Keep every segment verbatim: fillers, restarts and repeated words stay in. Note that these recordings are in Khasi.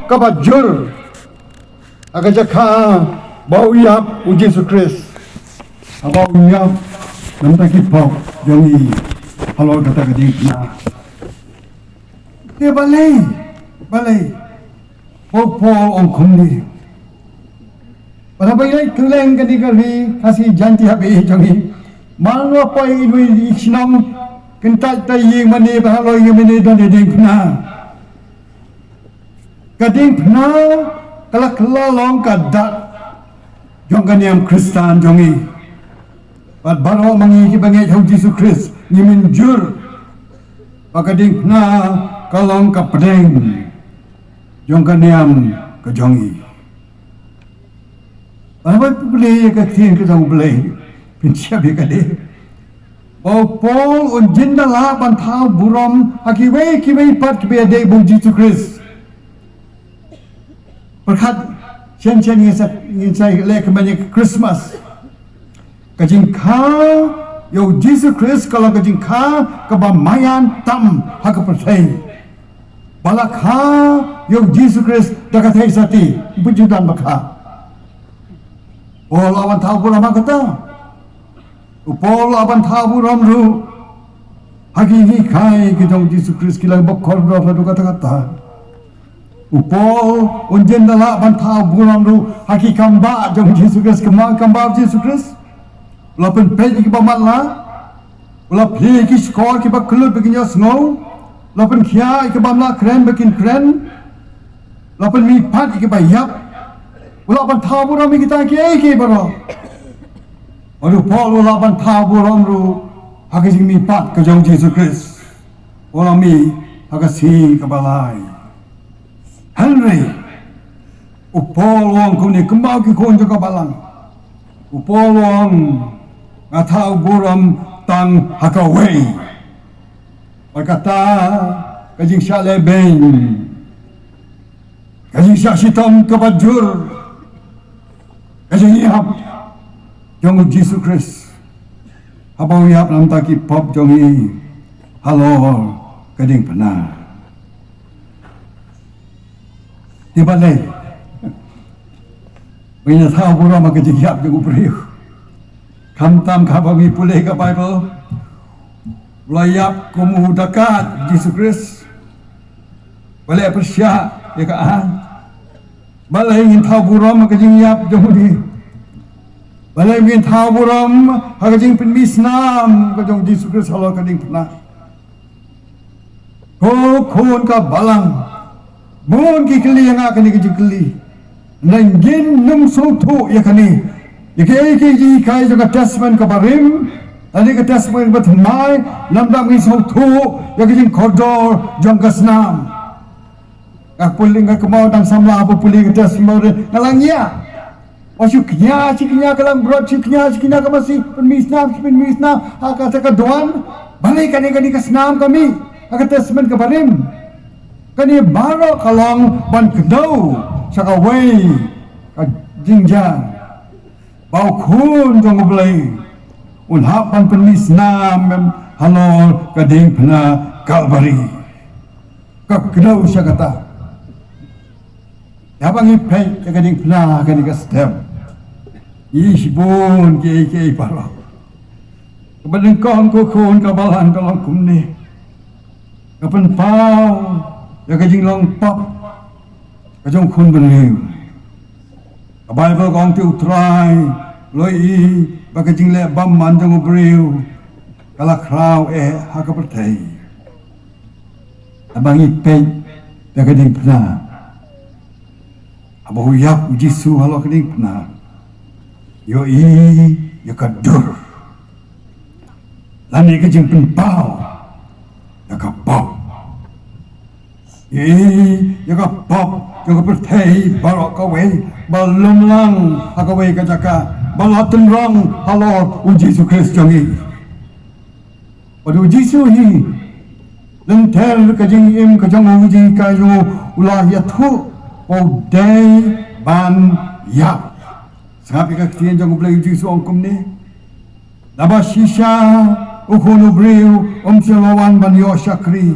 kaba jur ha ka jaka ba u ïap u Jisu Khrist, haba u ïap namar ki pop jong ngi halor kata ka diengphna. Te balei, balei ba u Paul u ong kumne? Bad haba ïa kylleng kane ka ri Khasi Jaiñtia ba ïeit jong ngi, man la poi ïa i shnong kyntait tai ïing mane ba halor ïing mane don ïa diengphna. Ka diengphna ka la kylla long ka dak jong ka niam Khristan jong ngi. Bad baroh ma ngi kiba ngeit ha u Jisu Khrist ngi mynjur ba ka diengphna ka long ka pdeng jong ka niam ka jong ngi. Bad haba pule ïa ka ktien ka jong U Blei, pynshai ïa ka dei ba u Paul un jin da lah ban thaw burom ha kiwei kiwei pat kiba ïadei bad u Jisu Khrist. Pyrkhat shen shen ngin sa, ngin sa leh kumne ïa ka Christmas. Ka jingkha ïa u Jisu Khrist ka long ka jingkha kaba maïan tam ha ka pyrthei. Ba la kha ïa u Jisu Khrist da ka theisotti, bad ju don ba kha. Paul u la ban thaw burom ha kata. U Paul u la ban thaw burom ruh ha ki jinghikai ki jong u Jisu Khrist, ki la bok kordor haduh katta katta. U Paul un jin da lah ban thaw burom ruh ha ki kambah jong u Jisu Khrist, ki kambah, kambah u Jisu Khrist. U la pynpeit ïa kiba matlah, u la plie ïa ki shkor kiba kyllut ba kin ïohsngew, u la pynkhiah ïa ki bym lah kren ba kin kren, u la pynmihpat ïa kiba ïap, u la ban thaw burom ïa kita kiei kiei baroh. Bad u Paul u la ban thaw burom ruh ha ka jingmihpat ka jong u Jisu Khrist. U la mih ha ka sngi kaba lai. Hynrei u Paul u ong kumne, kumba ki khun jong ka balang. U Paul u ong, nga thaw burom tang ha kawei. Bad kata ka jingshah lehbeiñ, ka jingshah shitom kaba jur, ka jingïap jong u Jisu Khrist haba u ïap na ka bynta ki pop jong ngi halor ka diengphna. Te balei ba ngin ïa thaw burom ha ka jingïap jong u briew? Khamtam haba ngi pule ka Baibl, u la ïap kum u dakait u Jisu Khrist. Balei pyrshah ïa ka aiñ? Balei ngin thaw burom ha ka jingïap jong u? Balei ngin thaw burom ha ka jingpynmih snam ka jong u Jisu Khrist halor ka diengphna? Ko khun ka balang, bun ki kylli ïa nga kane ka jingkylli. Ngin ym sngewthuh ïa kane, ïa kaei kaei jinghikai jong ka Testament kaba rim lane ka Testament kaba thymmai, lymda ngin sngewthuh ïa ka jingkordor jong ka snam. Nga pule, nga kynmaw dang samla ba pule ka Testament, nga la ngiah. Wat shu kñia, shu kñia ka langbrot, shu kñia, shu kñia ka masi, pynmih snam, shu pynmih snam ha kata ka duwan. Balei kane, kane ka snam ka mih ha ka Testament kaba rim? Kane baroh ka long ban kdew sha kawei ka jingjia, ba u Khun jong U Blei un hap ban pynmih snam halor ka diengphna Kalbari. Ka kdew sha kata. Haba ngi peit ïa ka diengphna kane ka step, ngi ïohi shibun kiei kiei baroh. Kaba nyngkong, ko khun ka balang, ka long kumne. Ka pynpaw ïa ka jinglong pop ka jong u khun bynriew. Ka Baibl ka ong te U Trai u la ïohi ba ka jingleh bymman jong u briew ka la khraw eh ha ka pyrthei. Haba ngi peit ïa ka diengphna, haba u ïap u Jisu halor ka diengphna, ïohi ïa ka dur lane ka jingpynpaw ïa ka pop. Ïohi ïa ka pop jong ka pyrthei baroh kawei ba lum lang ha kawei ka jaka, ba la tynrong halor u Jisu Khrist jong ngi. Bad u Jisu hi, lynter ka jingim ka jong u, jinghikai jong u, u la ïathuh ba u dei ban ïap. Sngap ïa ka ktien jong U Blei, u Jisu ong kumne: Naba shisha u Khun u briew um shym la wan ban ïoh shakri,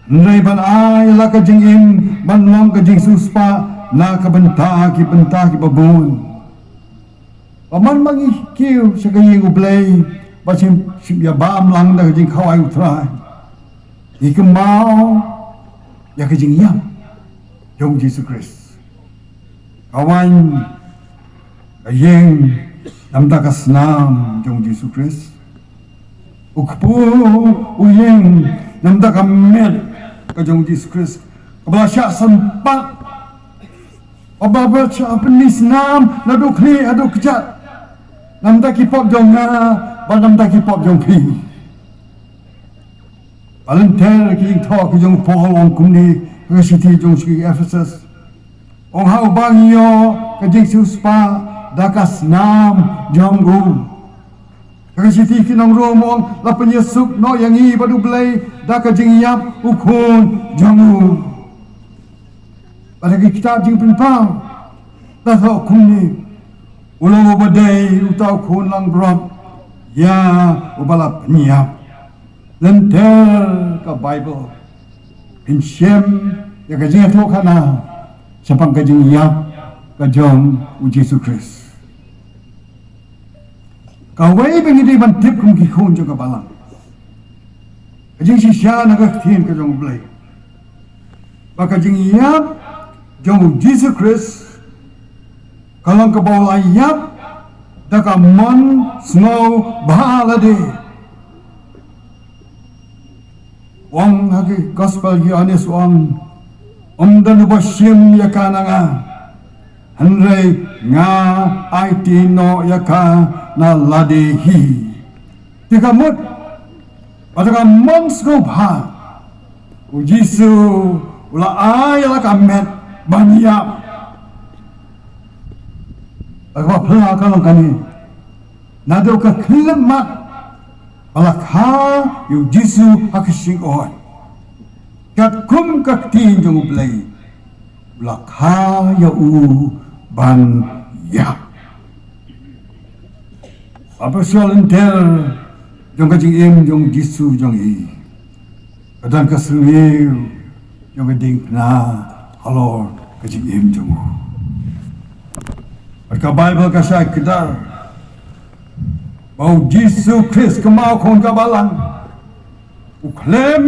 Hynrei ban ai la ka jingim ban long ka jingsiewspah na ka bynta ki bynta kiba bun. Ba man ba ngi kiew sha ka ïing U Blei, ba shim shim ïa bam lang da ka jingkhawai U Trai, ngi kynmaw ïa ka jingïap jong Jisu Khrist. Ka wan ka ïeng namar ka snam jong Jisu Khrist. U kpu u ïeng namar ka met ka jong Jisu Khrist, kaba la shah sympat, kaba la shah pynmih snam naduh khlieh haduh kjat, namar ki pop jong nga bad namar ki pop jong phi. Ba lynter ki jingthoh ki jong u Paul u ong kumne ha ka shithi jong u sha ki Ephesus. U ong ha uba ngi ïoh ka jingsiewspah da ka snam jong u. Ha ka shithi ki nong Rom u ong la pynïasuk noh ïa ngi bad U Blei da ka jingïap u Khun jong u. Bad ha ki kitab Jingpynpaw la thoh kumne: U long uba dei uta u Khun langbrot ïa uba la pynïap. Lynter ka Baibl phin shem ïa ka jingïathuhkhana shaphang ka jingïap ka jong U Jisu Khrist. Kawei ba ngi dei ban tip kum ki khun jong ka balang, ka jingshisha na ka ktien ka jong U Blei, ba ka jingïap jong U Jisu Khrist ka long kaba u la ïap da ka mon sngewbha lade. U ong ha ki Gospel Ïoannis, u ong: Ym don uba shim ïa ka na nga, hynrei nga aiti noh ïa ka na lade hi. Te ka mut ba da ka mon sngewbha U Jisu u la ai la ka met ban ïap. Kaba phylla ka long kane: naduh ka khyllipmat ba la kha ïa U Jisu ha ka shyngoid, katkum ka ktien jong U Blei, u la kha ïa u ban ïap. Bad ka shuwa lynter jong ka jingim jong U Jisu jong ngi, ka don ka sylliew jong ka diengphna halor ka jingim jong u. Bad ka Baibl ka shai kdar ba U Jisu Khrist, ka maw khun ka balang, u khlem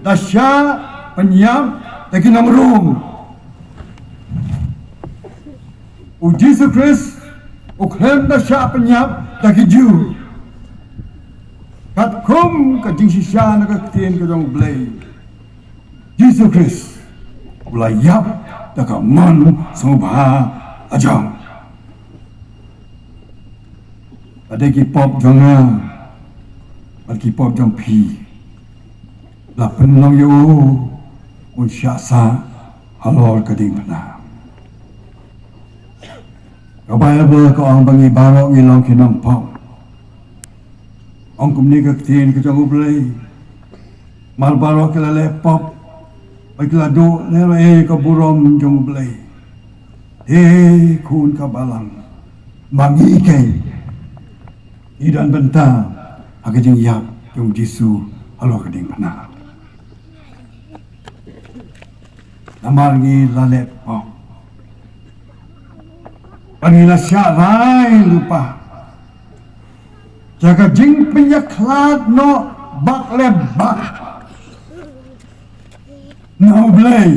da shah pynïap da ki nong Rom. U Jisu Khrist u khlem da shah pynïap da ki Jiw. Katkum ka jingshisha na ka ktien ka jong U Blei, Jisu Khrist u la ïap da ka mon sngewbha la jong. Lada ki pop jong nga bad ki pop jong phi la pynlong ïa u, un shah sah halor ka diengphna. Ka Baibl ka ong ba ngi baroh ngi long ki nongpop. Ong kumne ka ktien ka jong U Blei: Mar baroh ki la leh pop bad ki la duh lehraei ka burom jong U Blei. Te khun ka balang, ma ngi keiñ ngi don bynta ha ka jingïap jong U Jisu halor ka diengphna. Namar ngi la leh pop bad ngi la shah rai lypa sha ka jingpynïakhlad noh bak le bak na U Blei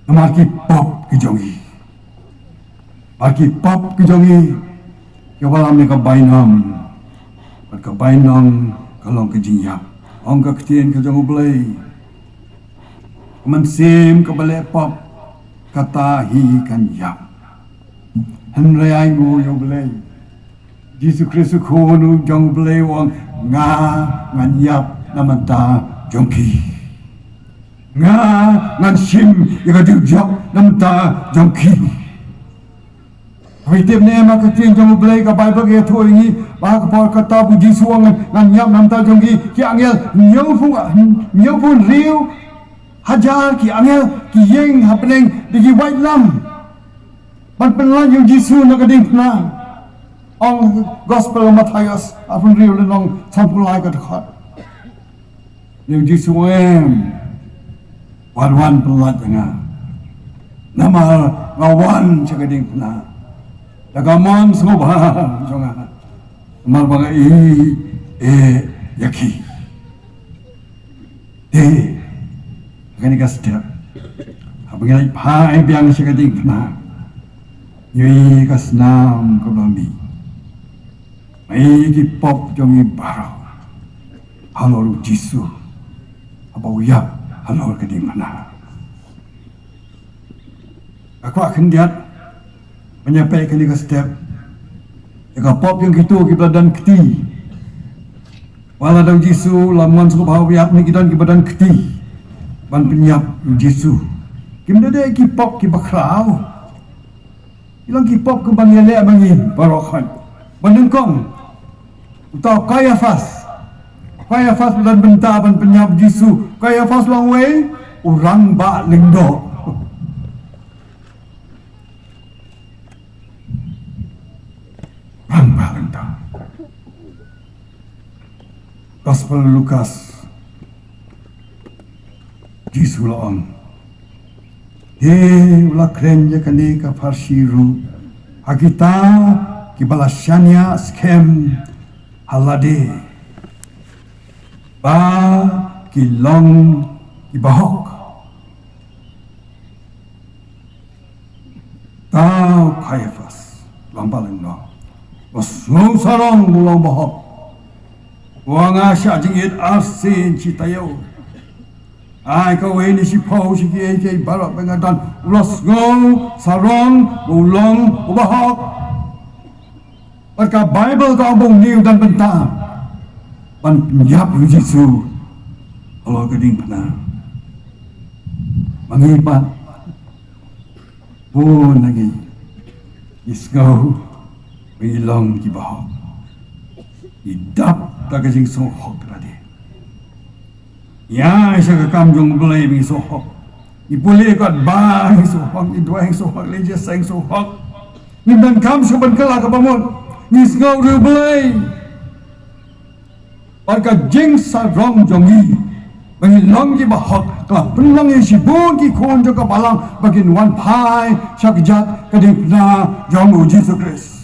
namar ki pop ki jong ngi. Bad ki pop ki jong ngi ki wallam ïa ka bainong, bad ka bainong ka long ka jingïap. Ong ka ktien ka jong U Blei: Ka mynsiem kaba leh pop, kata hi kan ïap. Hynrei ainguh ïa U Blei, Jisu Khrist U Khun jong U Blei u ong: Nga ngan ïap na bynta jong phi. Nga ngan shim ïa ka dujok na bynta jong phi. Phi tip ne em ha ka ktien jong U Blei, ka Baibl ka ïathuh ïa ngi ba ha ka por kata ba U Jisu u ong ngan ïap na bynta jong ki, ki angel hynñiewphew, hynñiewphew hynriew hajar ki angel ki ïeng ha bneng da ki waitlam ban pynlait ïa U Jisu na ka diengphna. Ong Gospel Mathaios arphew hynriew lynnong sanphew lai ka dkhot. Ïa u Jisu em. Wan, wan pynlait ïa nga. Namar nga wan sha ka diengphna da ka mon sngewbha jong nga. Namar ba nga ïeit ïa ki. Te ha kane ka step, haba ngi leit phai biang sha ka diengphna, ngi ïohi ka snam kaba mih. Ngi ïohi ki pop jong ngi baroh halor u Jisu haba u ïap halor ka diengphna. Nga kwah khyndiat ban ïa peit kane ka step ïa ka pop jong kito kiba la don kti. Wat la da u Jisu u la mon sngewbha ban ïap, ne ki don kiba don kti ban pynïap u Jisu. Kim dei dei ki pop kiba khraw. Ki long ki pop kiba ngi leh ma ngi baroh khoit. Ba nyngkong, uta u Kaiaphas. Kaiaphas u la don bynta ban pynïap u Jisu. Kaiaphas u long uwei u rangbah lyngdoh. Rangbah lyngdoh. Gospel Lukas. Jisu u la ong, te u la kren ïa kane ka pharshi ruh ha kita kiba la shaniah skhem ha lade ba ki long kiba hok. Uta u Kaiaphas, u rangbah lyngdoh, u la sngew sarong ba u long bahok. U ong, nga shah jingit arsien shi taïew. Ai kawei na shiphew sha kiei kiei baroh ba nga don. U la sngew sarong ba u long u bahok. Bad ka Baibl ka ong ba une u don bynta ban pynïap ïa u Jisu halor ka diengphna. Ma ngi pat, bun na ngi, ngi sngew ba ngi long kiba hok. Ngi dap da ka jingsngewhok lade. Ïa, sha ka kam jong U Blei ba ngi sngewhok. Ngi pule katba ngi sngewhok, ngi duwai ngi sngewhok, leit jingïaseng ngi sngewhok. Ngim donkam shuh ban kylla kaba mut. Ngi sngew riewblei. Bad ka jingsarong jong ngi ba ngi long kiba hok ka la pynlong ïa shibun ki khun jong ka balang ba kin wan phai sha kjat ka diengphna jong U Jisu Khrist.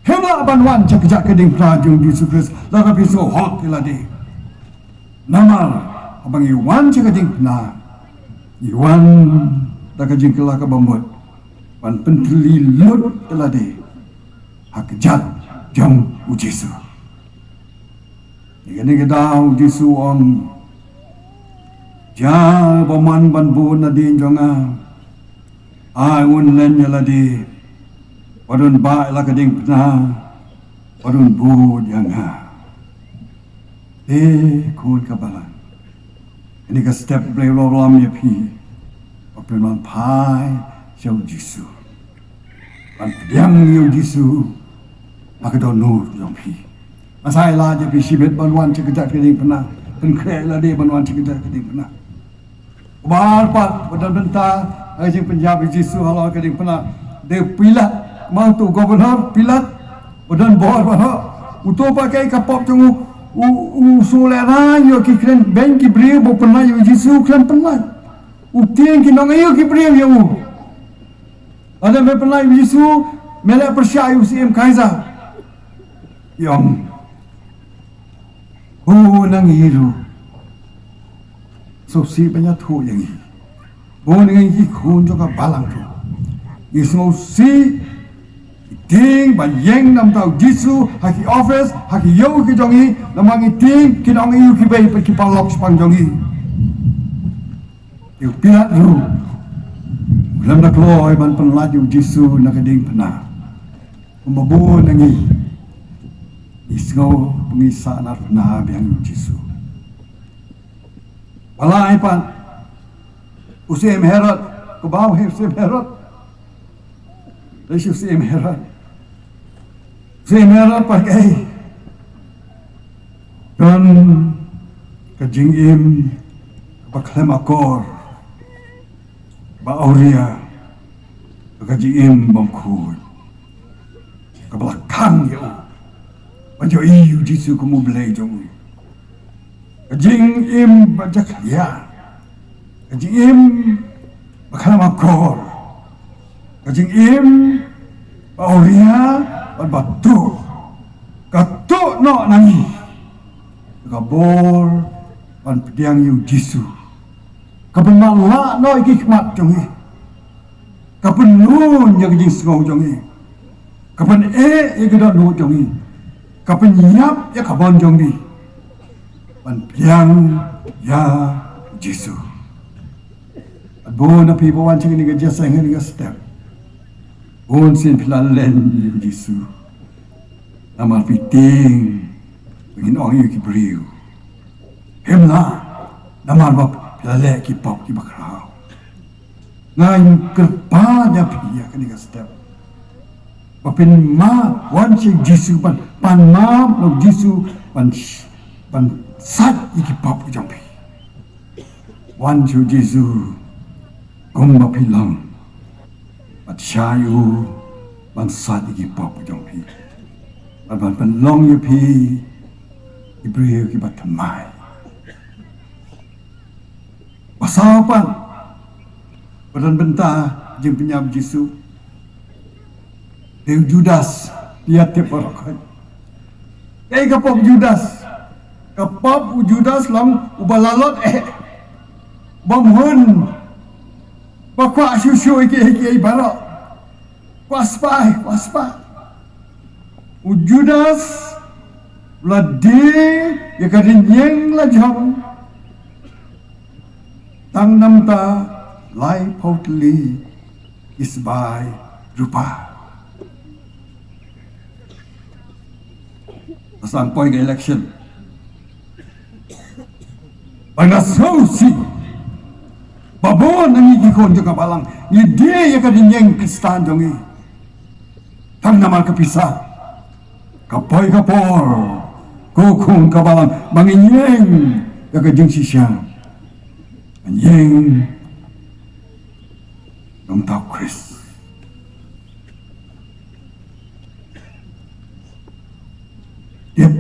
Hynrei ban wan sha kjat ka diengphna jong U Jisu Khrist, lada phi sngewhok ïa lade. Namar haba ngi wan sha ka diengphna, ngi wan da ka jingkylla kaba mut ban pyntylli lut ïa lade ha kjat jong U Jisu. Ïa kane ka daw U Jisu u ong, jar ba mon ban bud nadien jong nga, ai un len ïa lade bad un bah ïa la ka diengphna bad un bud ïa nga. Te khun ka balang, kane ka step Blei u la lam ïa phi ba phin wan phai sha U Jisu. Ban pdiang ïa U Jisu ha ka dohnud jong phi. Ngan sa ïa lad ïa phi shibit ban wan sha kjat ka diengphna. Pynkhreh ïa lade ban wan sha kjat ka diengphna. Uba ar pat ba don bynta ha ka jingpynïap ïa U Jisu halor ka diengphna, dei u Pilat. Kumba uto u governor Pilat ba don bor baroh, uto pat kaei ka pop jong u? U, u shu lehraiñ ïa ki kren beiñ ki briew ba u pynlait ïa U Jisu, u kren pynlait. U tieng ki nongïaw ki briew ïa u. Lada me pynlait ïa U Jisu, me leh pyrshah ïa u Syiem Kaisar. Ïong. Bun na ngi ruh sngewsih ban ïathuh ïa ngi. Bun na ngi ki khun jong ka balang ruh ngi sngewsih. Ngi tieng ban ïeng na bynta U Jisu ha ki office, ha ki ïew ki jong ngi, namar ngi tieng ki nongïaw kiba ïeit ki paralok shaphang jong ngi. Ïa u Pilat ruh u khlem da kloi ban pynlait ïa U Jisu na ka diengphna. Kumba bun na ngi, ngi sngew ba ngi sahnarphna biang ïa U Jisu. Ba la ai pat u Syiem Herod, kaba u Syiem Herod. Dei shi u Syiem Herod. Syiem Herod pat kaei? Don ka jingim kaba khlem akor, ba awria, ka jingim bym khuid, kaba la khang ïa u ban ïohi ïa U Jisu kum U Blei jong u. Jingim ba jakhlia, ka jingim ba khlem akor, ka jingim ba awria bad ba tuh, ka tuh noh na ngi ka bor ban pdiang ïa u Jisu, ka pynmatlah noh ïa ki khmat jong ngi, ka pynlun ïa ka jingsngew jong ngi, ka pyneh ïa ka dohnud jong ngi, ka pynïap ïa ka mon jong ngi ban pdiang ïa u Jisu. Bun na phi ba wan sha kane ka jingïaseng, kane ka step, bun sien phi la len ïa u Jisu. Namar phi tieng ba ngin ong ïa ki briew, phim lah, namar ba phi la leh ki pop kiba khraw. Nga kyrpad ïa phi ïa kane ka step ba phin map, wan sha u Jisu ban pan map na u Jisu, ban ban sait ïa ki pop ki jong phi. Wan sha u Jisu kumba phi long, bad shah ïa u ban sait ïa ki pop ki jong phi, bad ban pynlong ïa phi ki briew kiba thymmai. Ba saw pat ba don bynta jingpynïap Jisu, dei u Judas. Ïa tip baroh khoit, dei ka pop u Judas. Ka pop u Judas long uba lalot eh, bym hun, ba kwah shuh shuh ïa kiei kiei baroh. Kwah spah, kwah spah. U Judas u la die ïa ka rynïeng la jong tang namar laiphew tylli ki sbai rupa. Ba san poi ka election, ba nga sngewsih ba bun na ngi ki khun jong ka balang ngi die ïa ka rynïeng Khristan jong ngi tang namar ka pisa. Ka poi ka por, ko khun ka balang, ba ngin ïeng ïa ka jingshisha, ngin ïeng na u Khrist. Tip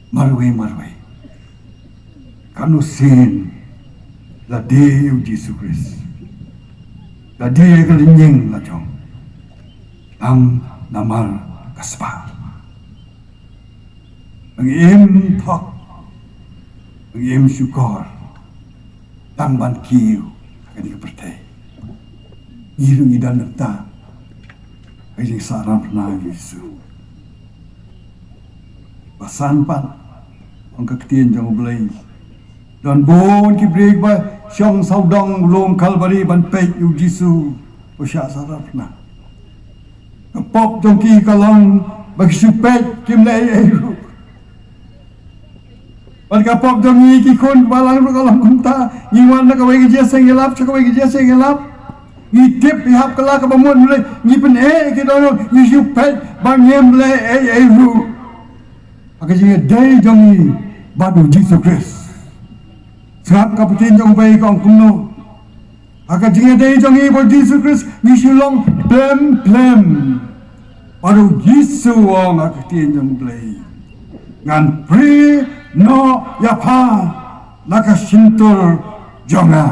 marwei marwei, katno sien la die ïa u Jisu Khrist, la die ïa ka rynïeng la jong tang namar ka spah. Ba ngi im thok, ba ngi im shukor tang ban kiew ha kane ka pyrthei. Ngi ruh ngi don mynta ha ka jingsah rangbah na u Jisu. Ba san pat, ong ka ktien jong U Blei, don bun ki briew ba shong sawdong u lum Kalbari ban peit ïa u Jisu ba u shah sah rangbah na. Ka pop jong ki ka long ba ki shu peit, kim leh ei ei ruh. Bad ka pop jong ngi ki khun balang ruh ka long kumta, ngi wan na kawei ka jingïaseng ïalap sha kawei ka jingïaseng ïalap, ngi tip ïa hap kylla kaba mut, ngi pyneh ïa ki dohnud, ngi shu peit ba ngim leh ei ei ruh. Ha ka jingïadei jong ngi bad u Jisu Khrist, sngap ka ktien jong U Blei ka ong kumno. Ha ka jingïadei jong ngi bad u Jisu Khrist ngi shu long khlem khlem. Bad u Jisu u ong ha ka ktien jong U Blei, ngan prie noh ïa pha na ka shyntur jong nga.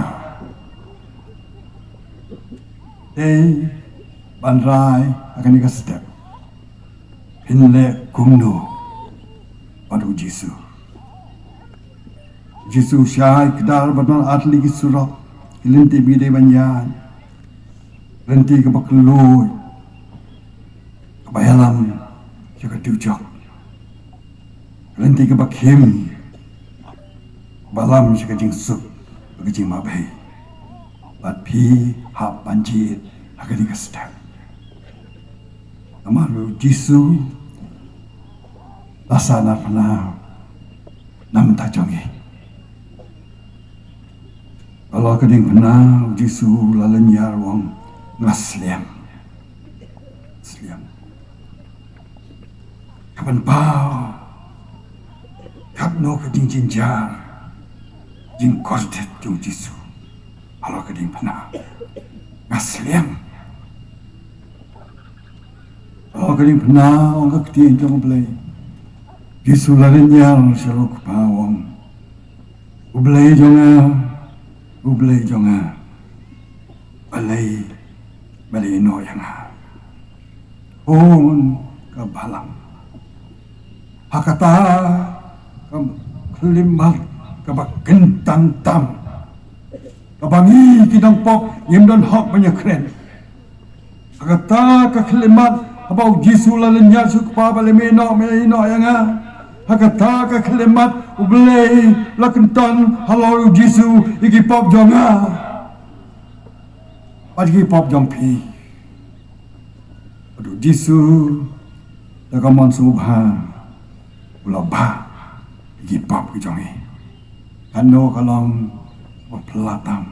Dei ban rai ha kane ka step, phin leh kumno bad u Jisu? Jisu shai kdar ba don ar tylli ki surok, ki lynti ba ngi dei ban ïaid, lynti kaba kylluid, kaba ïalam sha ka dujok, lynti kaba khim, kaba lam sha ka jingsuk bad ka jingmabei. Bad phi hap ban jied ha kane ka step. Namar u Jisu la sah narphna na bynta jong ngi. Halor ka diengphna u Jisu la lynñiar u ong, nga slem. Slem. Ka pynpaw katno ka jingjynjar, jingkordit jong u Jisu halor ka diengphna. Nga slem. Halor ka diengphna ong ka ktien jong U Blei, Jisu la lynñiar sha la u Kpa u ong, U Blei jong nga, U Blei jong nga, balei, balei ïehnoh ïa nga? Khun ka balang. Ha kata ka khyllipmat kaba kyntang tam, kaba ngi ki nongpop ngim don hok ban ïakren. Ha kata ka khyllipmat haba u Jisu u la lynñiar sha u Kpa, balei me ïehnoh, me ïehnoh ïa nga? Ha kata ka khyllipmat U Blei u la kynton halor u Jisu ïa ki pop jong nga bad ki pop jong phi. Bad u Jisu da ka mon sngewbha u la bah ïa ki pop ki jong ngi. Kano ka long ba phylla tam,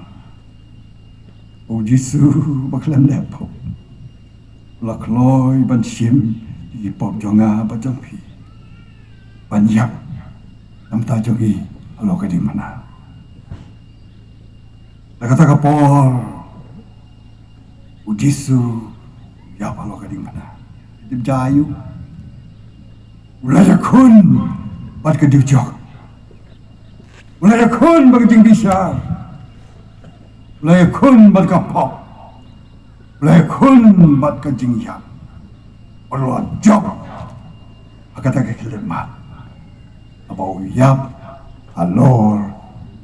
u Jisu ba khlem leh pop u la kloi ban shim ïa ki pop jong nga bad jong phi, ban ïap na bynta jong ngi halor ka diengphna. Da kata ka por u Jisu u ïap halor ka diengphna. Tip jaiñ u, u la ïakhun bad ka dujok, u la ïakhun bad ka jingbishar, u la ïakhun bad ka pop, u la ïakhun bad ka jingïap. Bad u la jop ha kata ka khyllipmat haba u ïap halor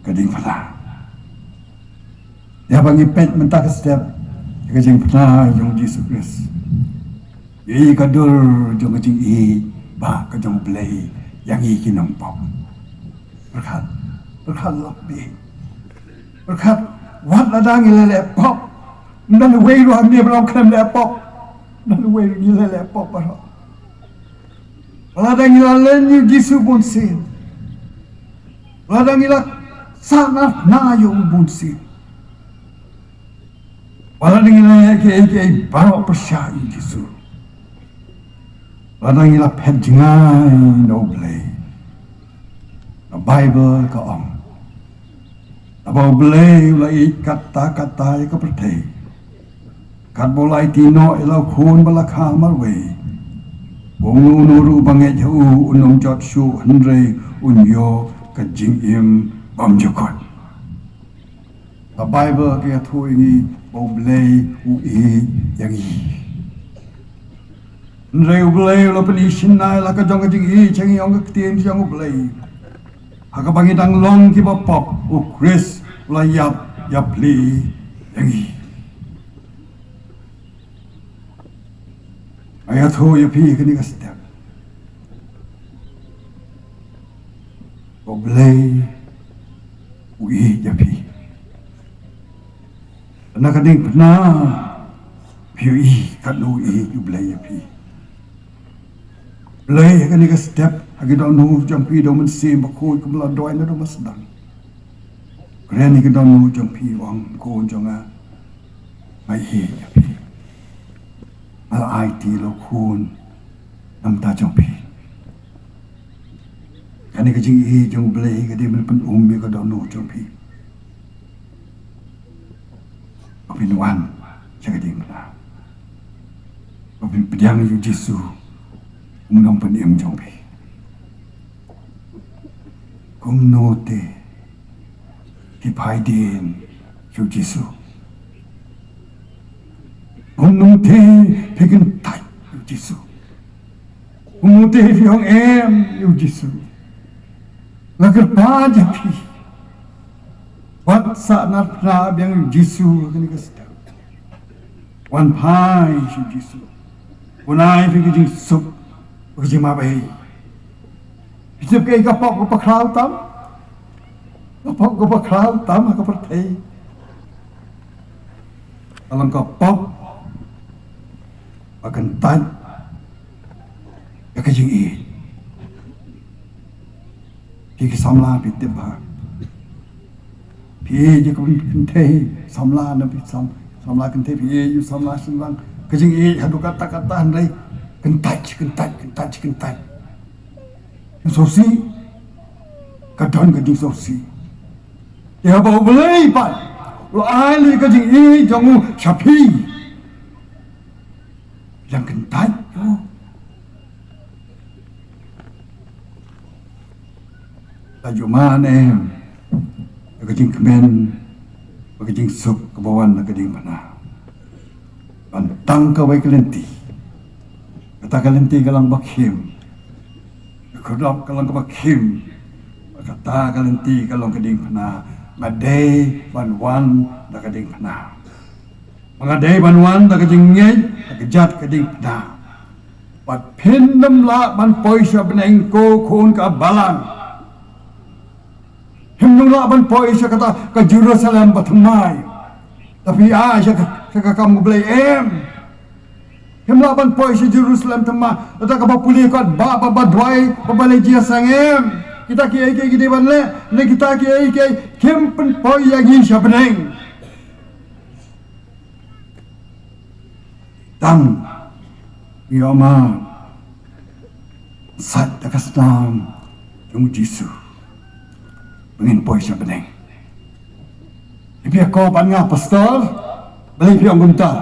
ka diengphna. Ïa ba ngi peit mynta ka step ïa ka jingphna jong u Jisu Khrist, ïa ka dur jong ka jingïeit ba ka jong U Blei ïa ngi ki nongpop. Pyrkhat, pyrkhat lap beit. Pyrkhat, wat lada ngi la leh pop, ym don uwei ruh hangne ba long khlem leh pop. Ym don uwei ruh, ngi la leh pop baroh. Wat lada ngi la len ïa u Jisu bunsien, wat lada ngi la sahnarphna ïa u bunsien, wat lada ngi la ïa kiei kiei baroh pyrshah ïa u Jisu, wat lada ngi la phet jngai na U Blei, ka Baibl ka ong, naba U Blei u la ïeit katta katta ïa ka pyrthei, katba u la aiti noh ïa la u Khun ba la kha marwei, ba uno uno ruh ba ngeit ha u un ym jot shuh, hynrei un ïoh ka jingim bymjukut. Ka Baibl ka ïathuh ïa ngi ba U Blei u ïeit ïa ngi. Hynrei U Blei u la pyni shynna ïa la ka jong ka jingïeit sha ngi, ong ka ktien jong U Blei, ha kaba ngi dang long kiba pop, U Khrist u la ïap ïapli ïa ngi. Nga ïathuh ïa phi kane ka step, U Blei u ïeit ïa phi. Na ka diengphna phi ïohi katno u ïeit U Blei ïa phi. Blei ha kane ka step, ha ki dohnud jong phi da u Mynsiem Bakhuid kumba la duwai naduh ba sdang. Kren ïa ki dohnud jong phi, ong, khun jong nga, nga ïeit ïa phi. Nga la aiti ïa la u Khun na bynta jong phi. Kane ka jingïeit jong U Blei ka dei ban pynum ïa ka dohnud jong phi. Ba phin wan sha ka diengphna, ba phin pdiang ïa u Jisu u nongpynim jong phi. Kumno te phi phai dien sha u Jisu? Kumno te phi kyntait ïa u Jisu? Kumno te phi ong em ïa u Jisu? Nga kyrpad ïa phi, wat sahnarphna biang ïa u Jisu ha kane ka step. Wan phai sha u Jisu. Un ai phi ka jingsuk, ka jingmabei. Phi tip kaei ka pop kaba khraw tam? Ka pop kaba khraw tam ha ka pyrthei ka long ka pop ba kyntait ïa ka jingïeit. Phi ki samla phi tip bha. Phi ïeit ïa ka kynthei samla, na phi sam, samla kynthei, phi ïeit ïa u samla shynrang. Ka jingïeit haduh katta katta, hynrei kyntait, kyntait, kyntait, kyntait. Jingsngewsih, ka don ka jingsngewsih. Te haba U Blei pat u la ai ïa ka jingïeit jong u sha phi, phi dang kyntait, oh. La ju man em? Ka jingkmen, ka jingsuk kaba wan na ka diengphna. Ban tang kawei ka lynti. Kata ka lynti ka long ba khim. Ka khyrdop ka long kaba khim. Kata ka lynti ka long ka diengphna. Nga dei ban wan da ka diengphna. Nga dei ban wan da ka jingngeit, da ka jait ka diengphna. Bad phin ym lah ban poi sha bneng, ko khun ka balang. Phim lah ban poi sha kata ka Jerusalem bathymmai. Te phi ai sha ka, sha ka kam U Blei, em. Phim lah ban poi sha Jerusalem thymmai. Kata kaba pule kat ba, ba, ba duwai, ba, ba leh jingïaseng, em. Kita kiei kiei ki dei ban leh, ne kita kiei kiei kim pynpoi ïa ngi sha bneng. Tang ïa ma sat da ka snam jong U Jisu ba ngin poi sha bneng. Ïa phi ko ban nga pastor, balei phi ong kumta?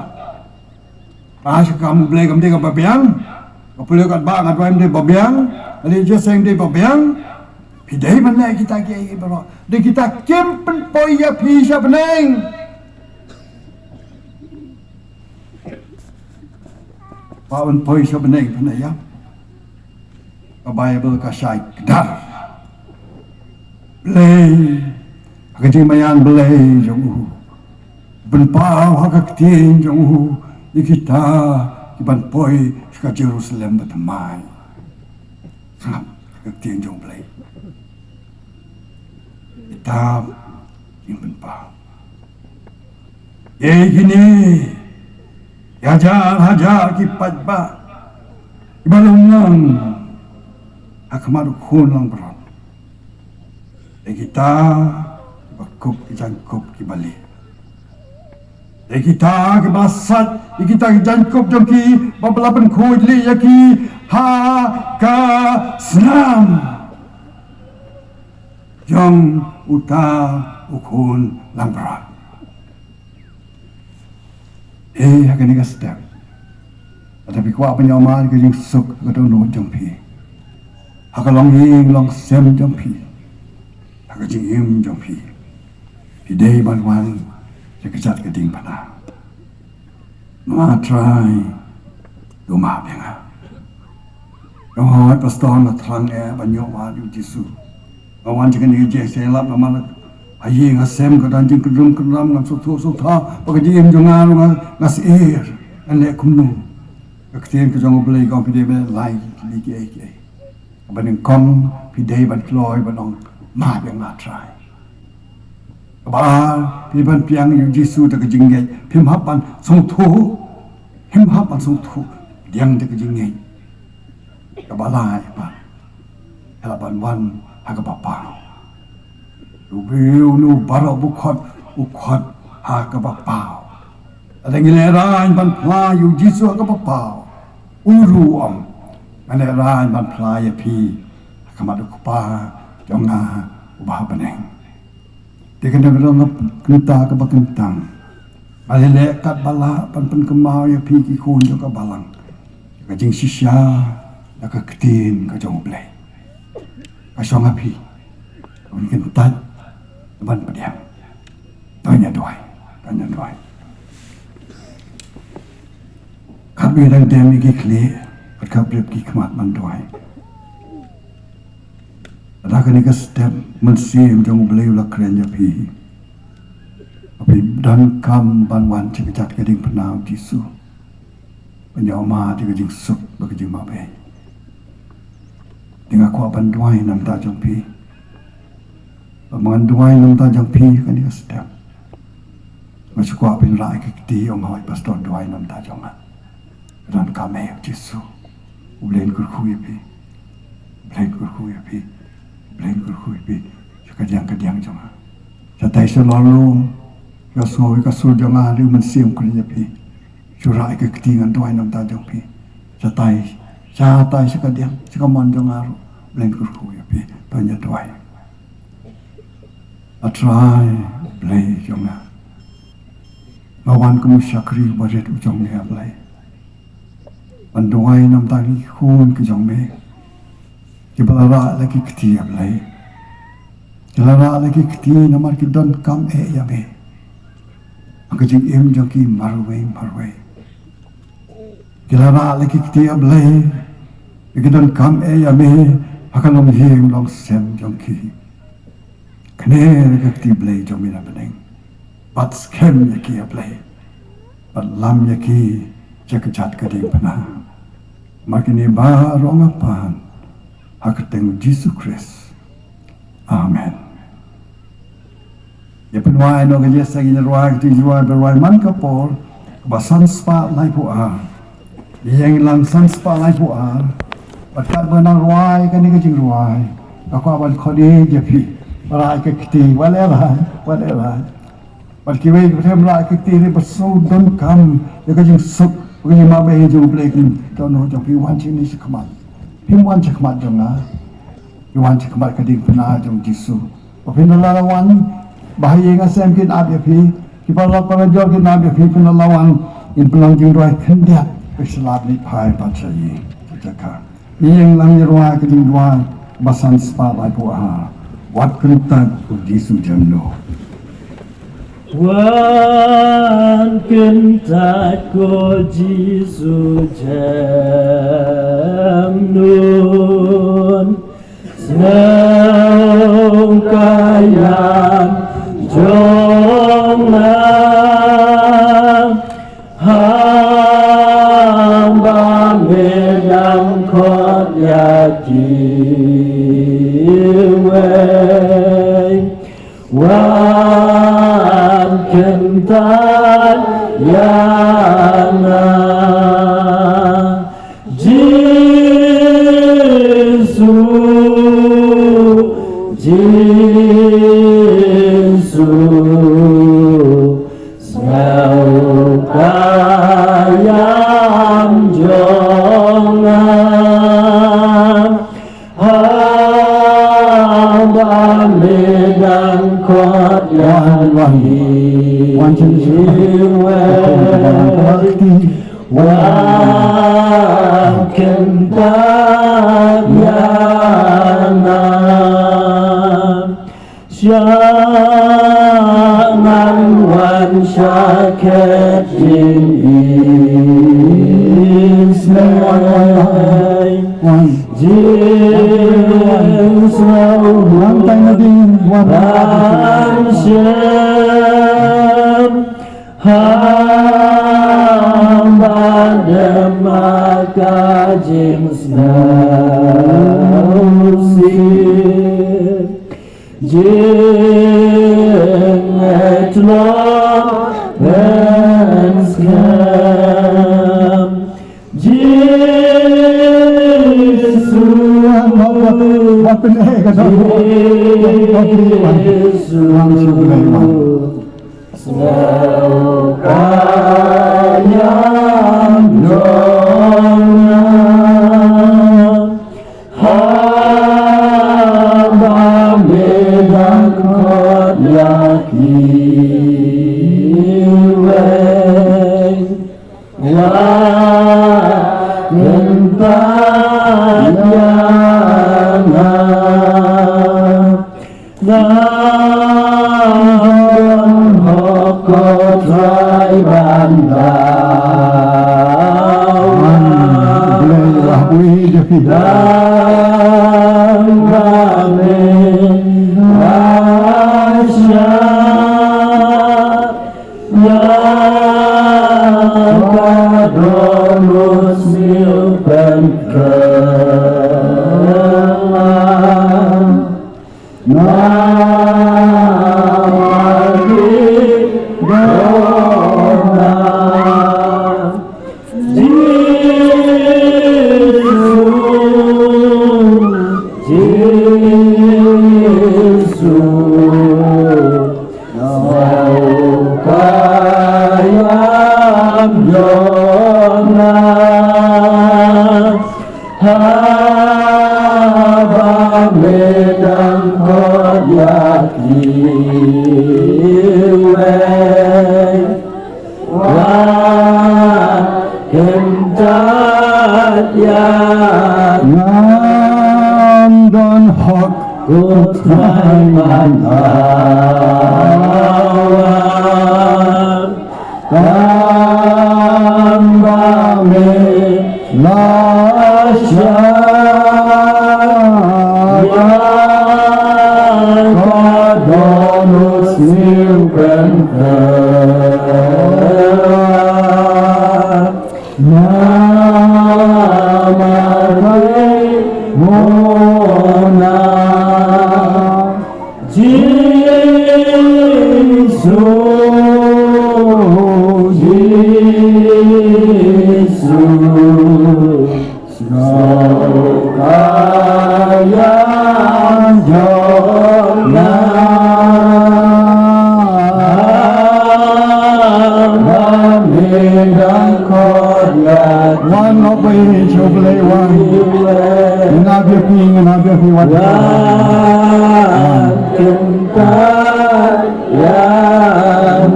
Ba sha kam U Blei kam dei kaba biang, ka pule kat ba nga duwai ym dei ba biang, balei jingïaseng ym dei ba biang. Phi dei ban leh kita kiei kiei baroh. Dei kita kim pynpoi ïa phi sha bneng. Ba ban poi sha bneng phin ïa. Ka Baibl ka shai kdar. Blei, ha ka jingmaïan Blei jong u. Pynpaw ha ka ktien jong u ïa kita ki ban poi sha ka Jerusalem bathymmai. Sngap ha ka ktien jong Blei. Kita ki pynpaw. Ïa kine ki hajar hajar ki paidbah kiba long nang ha khmat u khun langbrot. Ïa kita kiba kup ki jaiñkup kiba lieh. Ïa kita kiba sait, ïa kita ki jaiñkup jong ki ba la pynkhuid lieh ïa ki ha ka snam jong uta u khun langbrot. Eh, ha kane ka step, lada phi kwah ban ïoh ma ka jingsuk ha ka dohnud jong phi, ha ka longïing longsem jong phi, ha ka jingim jong phi, phi dei ban wan sha ka jait ka diengphna. Nga Trai, to map ïa nga. Nga hoi pastor, nga thrang eh ban ïoh wad ïa u Jisu. Nga wan sha kane ka jingïaseng lap namar ha ïing ha sem ka don jingkynrum kynram, ngam sngewthuh sngewthuh ba ka jingim jong nga ruh nga, nga syier. Ngan leh kumno? Ka ktien ka jong U Blei ka ong phi dei ban leh kiei kiei. Kaba nyngkong phi dei ban kloi ban ong, map ïa nga Trai. Kaba ar phi ban pdiang ïa u Jisu da ka jingngeit. Phim hap ban sngewthuh. Phim hap ban sngewthuh. Pdiang da ka jingngeit. Kaba lai pat, phi lah ban wan ha kaba paw. U briew uno baroh ba u khot, u khot ha kaba paw. Lada ngi lehraiñ ban phla ïa u Jisu ha kaba paw, u ruh u ong, ngan lehraiñ ban phla ïa phi ha khmat u Kpa jong nga uba ha bneng. Te kane ka dei ka bynta kaba kyntang. Nga leh leh katba lah ban pynkynmaw ïa phi ki khun jong ka balang, ka jingshisha da ka ktien ka jong U Blei. Ka shong ha phi. Ka ban kyntait, ka ban pdiang. To ngin ïa duwai, to ngin ïa duwai. Katba ngi dang dem ïa ki khlieh, kat ka briew ki khmat ban duwai. Lada kane ka step, Mynsiem jong U Blei u la kren ïa phi. Ba phi donkam ban wan sha ka jait ka diengphna u Jisu. Ban ïoh mad ïa ka jingsuk bad ka jingmabeiñ. Te nga kwah ban duwai na ka bynta jong phi. Bad ma ngan duwai na ka bynta jong phi kane ka step, nga shu kwah phin rah ïa ka kti, ong hooid pastor, duwai na ka bynta jong nga. Donkam eh u Jisu. U Blei un kyrkhu ïa phi. U Blei un kyrkhu ïa phi. U Blei un kyrkhu ïa phi. Sha ka diang ka diang jong nga. Shatai sha lorlum, sha sngew ïa ka sur jong nga, lada u Mynsiem u kren ïa phi, shu rah ïa ka kti, ngan duwai na ka bynta jong phi. Shatai, shatai sha ka diang, sha ka mon jong nga ruh, U Blei un kyrkhu ïa phi. To ngin ïa duwai. A Trai Blei jong nga, nga wan kum u shakri barit u jong me, A Blei, ban duwai na ka bynta ki khun ki jong me kiba la rah la ki kti, A Blei. Ki la rah la ki kti namar ki donkam eh ïa me ha ka jingim jong ki marwei marwei. Ki la rah la ki kti, A Blei, ba ki donkam eh ïa me ha ka longïing longsem jong ki. Kane ka kti, Blei jong me na bneng, bad skhem ïa ki, A Blei, bad lam ïa ki sha ka jait ka diengphna. Ma kine baroh nga pan ha ka kyrteng U Jisu Khrist. Amen. Ïa pynwai noh ka jingïaseng, ïa rwai ka jingrwai ba rwai man ka Paul, ba san spah laiphew ar. Ïa ïeng lang san spah laiphew ar. Bad katba nang rwai kane ka jingrwai, nga kwah ban khot ïa phi ba rah ka kti, wat la rah, wat la rah. Bad kiwei ki bym rah ka kti ruh, ba shu donkam ïa ka jingsuk, ka jingmabeh jong U Blei, ki dohnud jong phi, wan shane shakhmat. Phim wan shakhmat jong nga, phi wan shakhmat ka diengphna jong U Jisu. Ba phin da la wan, ba ha ïing ha sem kin ap ïa phi, ki paralok parajor kin ap ïa phi, phin da la wan, ngin pynlong jingduwai khyndiat, phi sa lap leit phai pat sha ïing sha jaka. Ïa ïeng lang, ïa rwai ka jingduwai ba san spah laiphew ar. Wat kyntait, ko Jisu jem noh. Wan kyntait, ko Jisu jem noh. Sngewthuh ïa ka jong nga, haba me dang khot ïa kiwei. Wan kyntait ïa nga, Jisu, Jisu, sngewthuh ïa ka jong nga. Haba me dang khot ïa kiwei. Wan, wan. Wan, wan. Wan kyntait ïa nga. Sha ngan wan sha khet jingïaseng. Wan, wan, wan. Wan. Jingsngew. Wan, tai na ding, wan. Wan shem. Haba dem ha ka jingsngewsih. Jingïaid lok ban skhem. Jisu. Jisu. Sngew ka ïam jong nga, haba me dang khot ïa kiwei. Wat kyntait ïa nga. Ngan hok, ko Trai, ban dawa. Tang ba me la shah ïa ka dohnud sngewpynkhreh. Namar ki dohnud. Jisu, Jisu, sngew ka ïam jong nga. Haba me dang khot ïa kiwei, wat kyntait ïa nga. Ngan don hok. Ko Trai Mandawa, tang ba me la shah ïa ka dohnud sniew kynthei. Namar kei mo na Jisu, Jisu, sngewbha ïa jong nga. Wan, Nongpeit, sha U Blei, wan. Ngan ap ïa phi, ngan ap ïa phi, wan. Wan.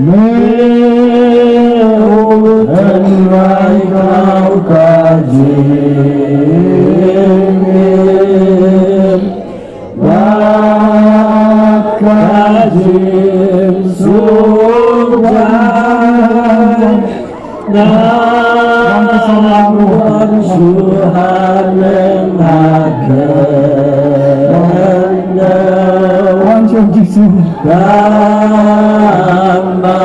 Me u Trai khlaw ka jingim bad ka jingsngewbha. Ngan wan sha lem ha ka, wan sha Jisu. Tang ba